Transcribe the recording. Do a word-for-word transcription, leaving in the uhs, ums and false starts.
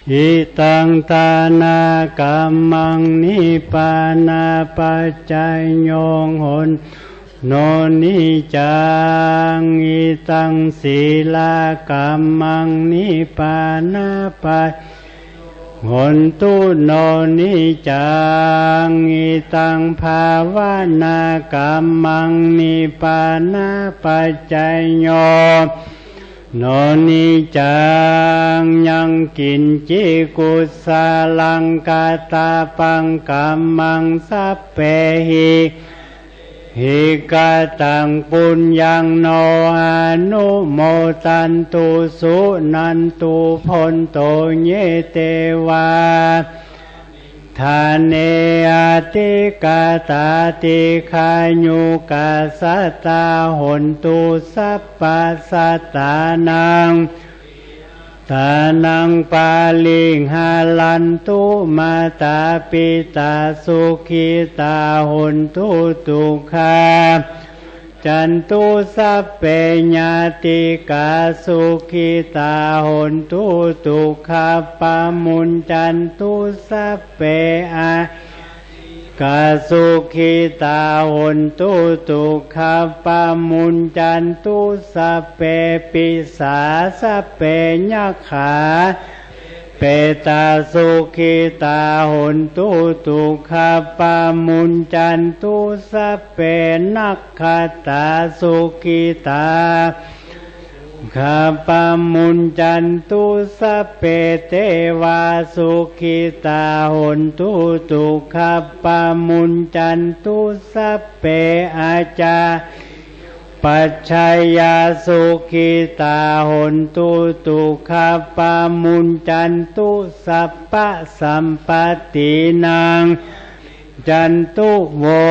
Idaṃ dānakammaṃ nibbānapaccayo hontu no niccaṃ. Idaṃ sīlakammaṃ nibbānapaccayo hontu no niccaṃ. Idaṃ bhāvanākammaṃ nibbānapaccayo no niccaṃ. Yaṅkiñci kusalaṃ kattabbaṃ kammaṃ sabbehi kataṃ puññaṃ no anumodantu suṇantu bhonto ye devā dāne adhigatā dīghāyukā sattā hontu sabbasattānaṃ. Dānaṃ pariharantu mātāpitā sukhitā hontu dukkhā cantu sabbe ñātikā sukhitā hontu dukkhā pamuñcantu sabbe a kā sukhitā hontu dukkhā pamuñcantu sabbe pisā sabbe yakkhā petā sukhitā hontu dukkhā pamuñcantu sabbe nakkhattā sukhitā dukkhā pamuñcantu sabbe devā sukhitā hontu dukkhā pamuñcantu sabbe aca pajjāyā sukhitā hontu dukkhā pamuñcantu sabbasampattinaṃ cantu vo